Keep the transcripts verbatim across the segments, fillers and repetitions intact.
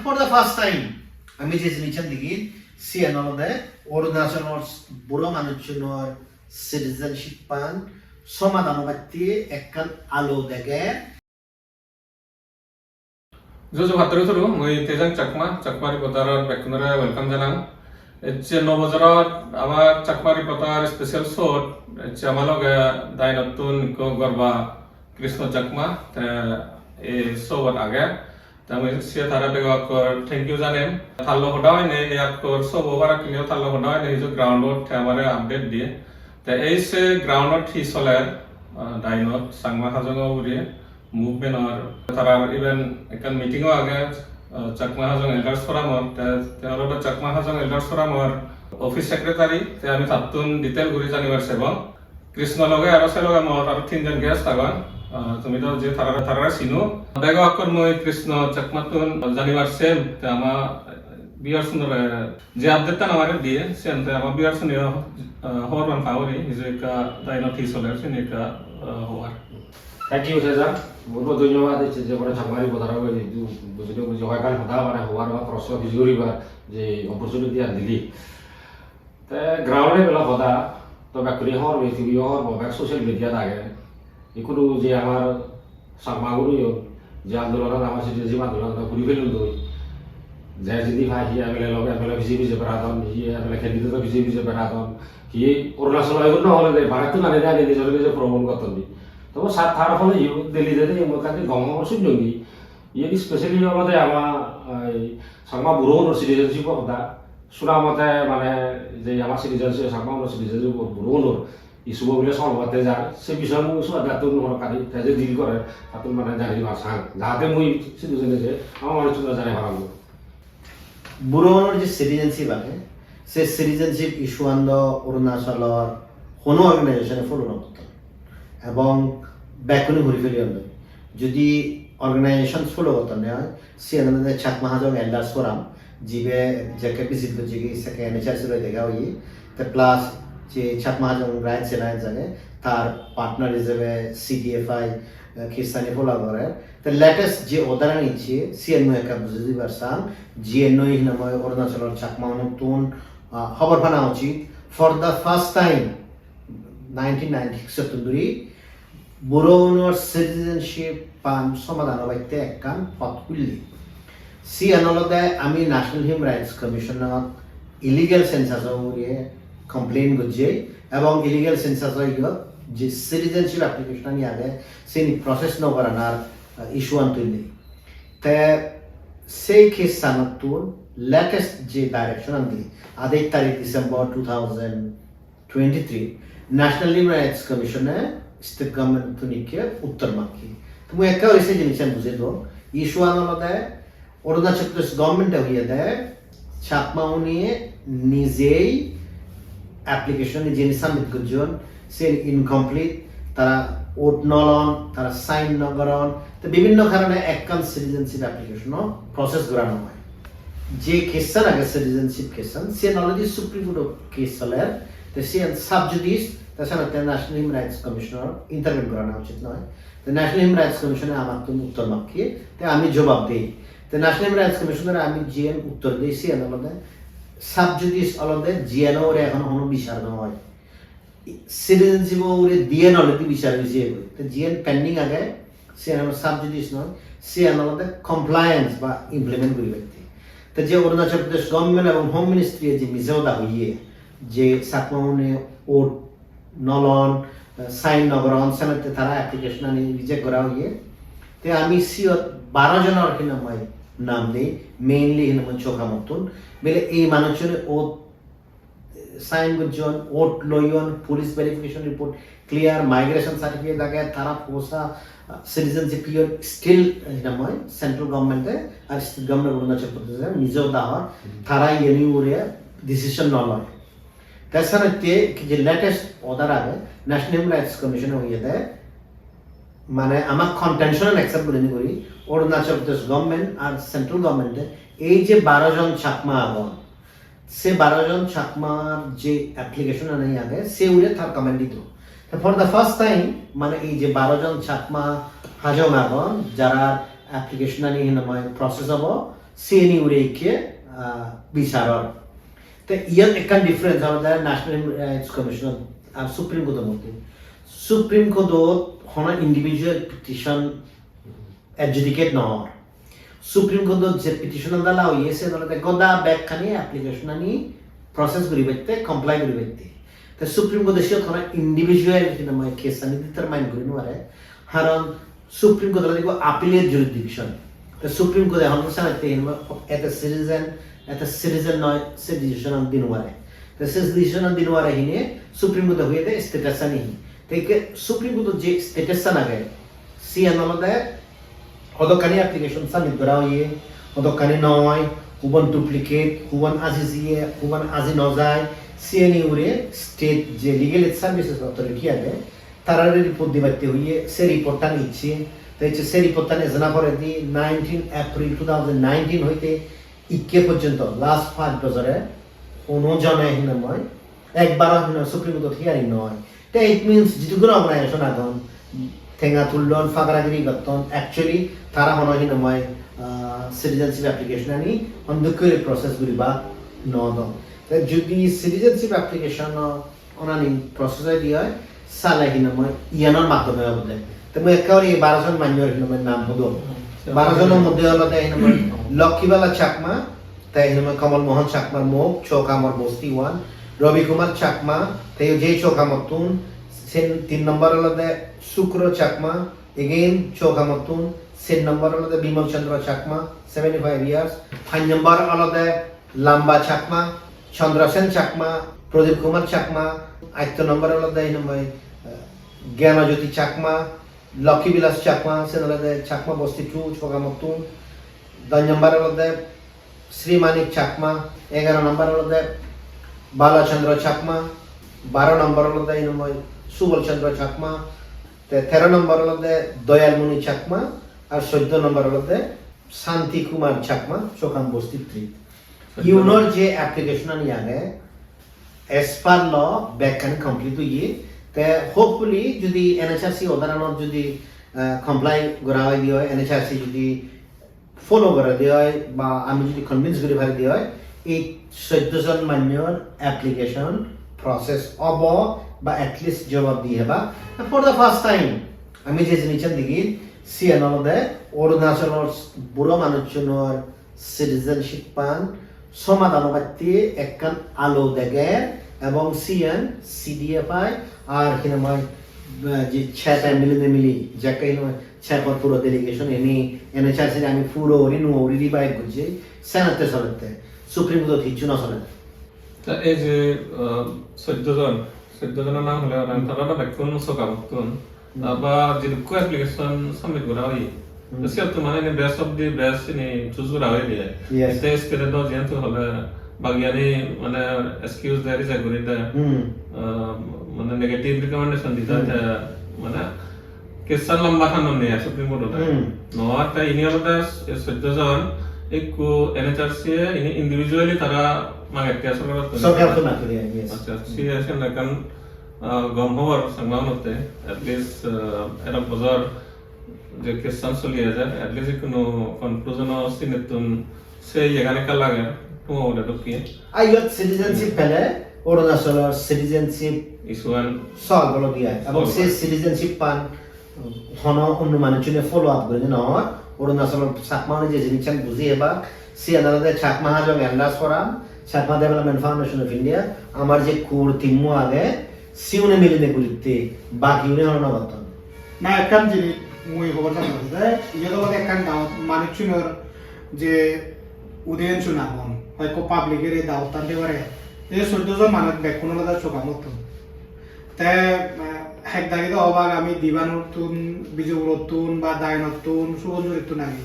For the first time, ami je jinissan degir, siyan olode Arunachalor buro manuchunor citizenship-an somadhan obatte ekkan alo dege. Juju patturu turu, mui Tejang Chakma, Chakma Reporter-or bekkunore welcome janang. Ecche nuo bojorot amar Chakma Reporter special show-t, ecche ama loge Dainottun ikko gorba Krishna Chakma, te ei show-ot age. Te mui se tare bego akko thank you janem. Tallo hoda hoine, ei akko show-bo bara kiniyo tallo hoda hoine, hiju ground-ot te amare update diye. Te ei se ground-ot hi soler, ah, Dainot Changma Hajong-o ugure movement or tarar even ekkan meeting-o age, ah, Chakma Hajong Elders Forum-or, te, te olode Chakma Hajong Elders Forum-or office secretary, te ami tattun detail guri janibar sebong. Krishna loge aro se loge mor aro tinjon guest agon. Ah, tumi do je tarare, tarare sino. Bego akko mui Krishna Chakmattun janibar sem, te ama viewers-unore je update-tan amare diye, siyan te ama viewers-uniyo, ah, hobor pan pagori, hiju ekka Dainot hi soler, sini ekka, ah, hobor. Thank you, Tejang. Bohut bohut dhonyobad, ecche je boro Chakma Reporter-o je bujile buji hoyekkan hoda mane hobar ba proshno hiju guribar je opportunity-an dili. Te ground level-o hoda, to bekkune hobor pei, tumiyo hobor po, bek social media-t age. Ikkunu je amar Changma gunoyo je andolonot, amar citizenship andolonot guri pelondoi. Je jindi pai hi M L A lok, M L A pije pije beradon, hi M L A candidate-o pije pije beradon, hi Arunachal-o egun no olode barettun ani ani nijor nije promote gotton di. Tobo sa-, tar phole yo Delhi jede yo mui ekkan gom hobor sunnong di. Iyen specially olode ama ei Changma burogunor citizenship-o hoda. Suna mote mane je ama citizenship, Changma burogunor citizenship-o burogunor issue-bo bile solve obatte jar, se bisoye mui subadettun hono kadi te je deal gore, tattun mane jani dibar sang. Jahate mui sidu jene je ama manuchunore janai parang. Burogunor je citizenship age, se citizenship issue-an do Arunachalor hono organization-e follow no gotton. Ebong bekkune huri peleyon doi. Judi organization follow gottonne oi, siyan olode Chakma Hajong Elders Forum, jibe jekke visit gojjegi sekke N H R C loi dega oye. Te plus je Chakma Hajong Rights Alliance age, tar partner ijebe C D F I, eh, case-ani follow gore. Te latest je order-ani ecche, siyan mui ekka bujei dibar sang, jiyan noi hinamoi Arunachalor Chakma-unottun, ah, hobor pana uchit. For the first time, nineteen ninety-six-ottun dhuri burogunor citizenship-an somadhan obatte ekkan pot hulle. Siyan olode ami National Human Rights Commission-ot illegal census-o ugure complain gojjei ebong illegal census-o iyot je citizenship application-ani age, sini process no goranar, ah, issue-an tullei. Te sei case-anottun latest je direction-an di, adej tarik December two thousand twenty-three, National Human Rights Commission-e state government-tun ikke uttor makke. Te mui ekka guri se jinissan bujei dong. Issue-an olode Arunachal Pradesh government-e hoyede Chakma-une nijei application nijeni submit gojjon, siyen incomplete, tara oath no lon, tara sign no goron, te bibinno karone ekkan citizenship application-o process gorano no oi. Je case-an age citizenship case-an, siyen already Supreme Court-o case soler, te siyen sub judice, te senotte National Human Rights Commission-or intervene gorana uchit noi. Te National Human Rights Commission-e amattun uttor makke, te ami jobab dei. Te National Human Rights Commission-ore ami jiyen uttor dei, siyen olode sub judice olode jiyen ore ekhono hono bichar no oi. Citizenship-o ugure diyen already bichar oi jiyegoi. Te jiyen pending age, siyen aro sub judice noi, siyen olode compliance ba implement guribatte. Te je Arunachal Pradesh government ebong Home Ministry-e je mije hoda hoye, je Chakma-une oath no lon, sign no goron, senotte tara application-ani reject gora oye. Te ami siyot baro jonor hinamai nam nei, mainly hinamai Chokhamottun. Bele ei manuchchune oath sign gojjon, oath loyon, police verification report clear, migration certificate age, tara posa, ah, citizenship peyon, still, eh, hinamai central government-e ar state government Arunachal Pradesh-e mijo dahor, tara iyeni ugure decision no loi. Te senotte ki je latest order age, National Human Rights Commission-e hoyede, mane ama contention accept gurinei guri, Arunachal Pradesh government ar central government-e ei je baro jon Chakma agon, se baro jon Chakmar je application ani age, se ure tar comment dito. Te for the first time, mane ei je baro jon Chakma Hajong agon, jarar application ani hinamai process obo, Siyeni ugure ikke, ah, bichar or. Te iyan ekkan difference olode National Human Rights Commission ar Supreme Court or moddhe. Supreme Court ot hono individual petition adjudicate no or. Supreme Court ot je petition an dala oye, se olode goda bekkani application ani process guribatte, comply guribatte. Te Supreme Court e siyot hono individual hinamai case ani determine guri no pare. Haron Supreme Court olode ekko appellate jurisdiction. Te Supreme Court e hon sanatte hinamai as a citizen, as a citizen noi, se decision an di no pare. Te se decision an di no pare hine Supreme Court e hoyede status ani hi. Te ikke Supreme Court ot je status an age, siyan olode hodokkani application submit gora oye, hodokkani noi, hubon duplicate, hubon aji jiye, hubon aji no jai, siyeni ugure state je legal aid services authority age, tarare report dibatte hoye, se report tan icche. Te icche se report tan ejana poredi nineteen April two thousand nineteen hoite ikke porjonto last five bojore hono jone hinamai ekbaro hinamai Supreme Court ot hearing noi. Te it means jidukkun organization agon, tenga tullon, fagaragiri gotton, actually tara hono hinamai, ah, citizenship application ani hondokkore process guriba no don. Te judi citizenship application o onani process oi di oi, sale hinamai iyanor maddhome obode. Te mui ekkere baro jon manjor hinamai nam hodong. Hmm. Baro jonor moddhe olode hinamai Lokkhibala Chakma, te hinamai Kamal Mohan Chakmar mok, Chokamor bosti one, Ravi Kumar Chakma, te je Chokamottun, sen tin number olode Sukro Chakma, again Chokamottun, sen number olode Bimal Chandra Chakma, seventy five years, panch number olode Lamba Chakma, Chandrasen Chakma, Pradip Kumar Chakma, atto number olode hinamai, eh, Gyanajyoti Chakma, Lucky Vilas Chakma, sen olode Chakma Bosti two, Chokamottun, dos number olode Sri Manik Chakma, egaro number olode Bala Chandra Chakma, baro number olode hinamai Subal Chandra Chakma, te tero number olode Doyal Muni Chakma, ar soddo number olode Shanti Kumar Chakma, Chokam Bosti three. Iunor je application ani age, as per law, bekkani complete oye. Te hopefully, judi N H R C order anot judi, eh, comply gora oi di oi, N H R C judi follow gora di oi, ba ami judi convince guri pari di oi, ei soddo jon manjor application process obo, ba at least jobab di heba. For the first time, ami je jinissan degi, siyan olode Arunachalor buro manuchunor citizenship an somadhan obatte ekkan alo deger ebong siyan C D F I ar hinamai, eh, je chat milinei mili jekke hinamai chat or puro delegation eni N H R C ami puro guri nuo guri revive gojje, senotte solette, Supreme Court ot hissu no soler. Ta ei je, ah, soddo jon, soddo jonor nam hole aro tara do bekkun Chokamottun. Hmm. Aba jidukko application submit gora oye. Hmm. Te siyot to mane best of the best ini choose gora oye de. Yes. Te state-e do jiyan to hole bagiyani mane excuse de, reject guri de. Hmm. Ah, mane negative recommendation di de. Hmm. Te mane case-an lamba hanon nei Supreme Court-ot. Hmm. No, te ini olode soddo jon, ekku N H R C ini individually tara magette sorkarottun. Sorkarottun magette, yes. Accha, siyan ekkan, ah, gom hobor Changma unotte. At least, ah, edok bojor je case-an soli ejer, at least ekkuno conclusion-o sinettun se iyegan ekka lage, tumo ugure dokke. Ar iyot citizenship pele Arunachalor citizenship issue-an solve olo diye. Ebong solve se olo. Citizenship-an hono onno manuchune follow up gurinei no oi. Arunachalor Chakma-une je jinissan buji ebak, siyan olode Chakma Hajong Elders Forum, Chakma Development Foundation of India, amar je core team-o age, siune milinei guritte, bakiune hono no gotton. Na, ekkan jinis mui hobar jang olode, iyot olode ekkan gaonot manuchunor je audience-un agon, hoyekko public-ere dawot-tan de pare. Ei soddo jon manuj bekkun olode Chokamottun. Te, eh, ek dagi do obak ami Dibanottun, Bijoypurottun ba Diyunottun, Subanjurittun agi.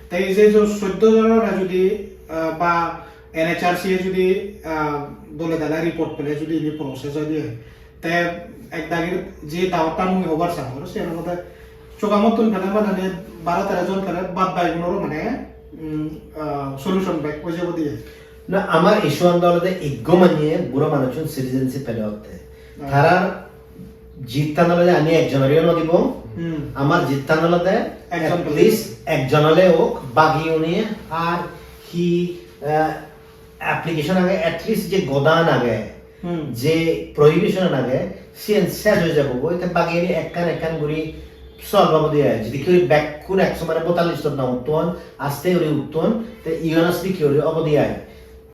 Te ei je jo soddo jonore judi, eh, ba N H R C-e judi, eh, dole dale report pele judi ini process oi de, te ek dagir je dawot-tan mui hobar sangor, siyan olode Chokamottun pele mane baro tero jon pele bad bakigunoro mane, mm, ah, solution bek oi jebo diye. Na, amar issue-an do olode ekko manye buro manuchun citizenship pede otte. Ah. Tarar jittan olode ami ekjonore no dibo. Hmm. Amar jittan olode ekjon at least ekjon ole ok, bakiune ar hi, eh, application age, at least je godan age, Hmm. je prohibition age, siyen ses oi jabo goi, te bagiyani ekkan ekkan guri solve obode ai. Jodi koi bekkun ek somare voter list-ot na utton, aste guri utton, te iyan aste ki guri obode ai.